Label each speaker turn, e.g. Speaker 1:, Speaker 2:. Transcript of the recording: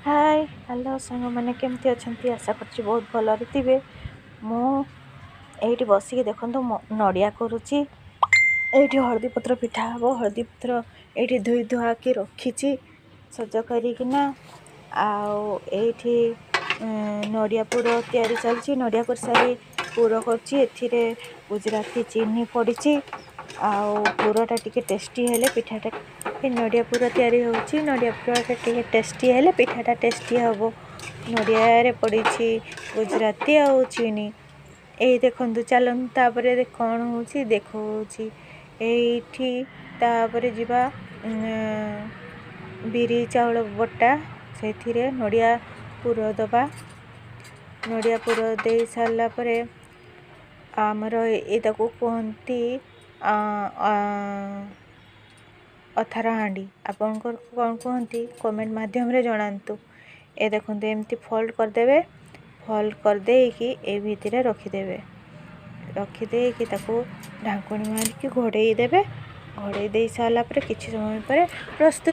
Speaker 1: ହାଏ, hello ସାଙ୍ଗମାନେ, କେମିତି ଅଛନ୍ତି? ଆଶା କରୁଛି ବହୁତ ଭଲରେ ଥିବେ। ମୁଁ ଏଇଠି ବସିକି ଦେଖନ୍ତୁ, ମୁଁ ନଡ଼ିଆ କୋରୁଛି। ଏଇଠି ହଳଦୀ ପତ୍ର ପିଠା ହେବ। ହଳଦୀ ପତ୍ର ଏଇଠି ଧୋଇ ଧୁଆକି ରଖିଛି ସଜ କରିକିନା। ଆଉ ଏଇଠି ନଡ଼ିଆ ପୁର ତିଆରି ଚାଲିଛି। ନଡ଼ିଆ କରିସାରି ପୁର କରୁଛି। ଏଥିରେ ଗୁଜୁରାତି, ଚିନି ପଡ଼ିଛି ଆଉ ପୁରଟା ଟିକେ ଟେଷ୍ଟି ହେଲେ ପିଠାଟା। ନଡ଼ିଆ ପୁର ତିଆରି ହେଉଛି। ନଡ଼ିଆ ପୁରଟା ଟିକେ ଟେଷ୍ଟି ହେଲେ ପିଠାଟା ଟେଷ୍ଟି ହେବ। ନଡ଼ିଆରେ ପଡ଼ିଛି ଗୁଜୁରାତି ଆଉ ଚିନି। ଏଇ ଦେଖନ୍ତୁ, ଚାଲନ୍ତୁ, ତାପରେ କ'ଣ ହେଉଛି ଦେଖାଉଛି। ଏଇଠି ତାପରେ ଯିବା ବିରି ଚାଉଳ ବଟା, ସେଥିରେ ନଡ଼ିଆ ପୁର ଦେବା। ନଡ଼ିଆ ପୁର ଦେଇ ସାରିଲା ପରେ ଆମର ଏଇଟାକୁ କୁହନ୍ତି ଅଥାର ହାଣ୍ଡି। ଆପଣଙ୍କର କ'ଣ କୁହନ୍ତି, କମେଣ୍ଟ ମାଧ୍ୟମରେ ଜଣାନ୍ତୁ। ଏ ଦେଖନ୍ତୁ, ଏମିତି ଫୋଲ୍ଡ କରିଦେବେ। ଫୋଲ୍ଡ କରିଦେଇକି ଏ ଭିତରେ ରଖିଦେବେ। ରଖିଦେଇକି ତାକୁ ଢାଙ୍କୁଣୀ ମାରିକି ଘୋଡ଼େଇ ଦେବେ। ଘୋଡ଼େଇ ଦେଇ ସାରିଲା ପରେ କିଛି ସମୟ ପରେ ପ୍ରସ୍ତୁତ।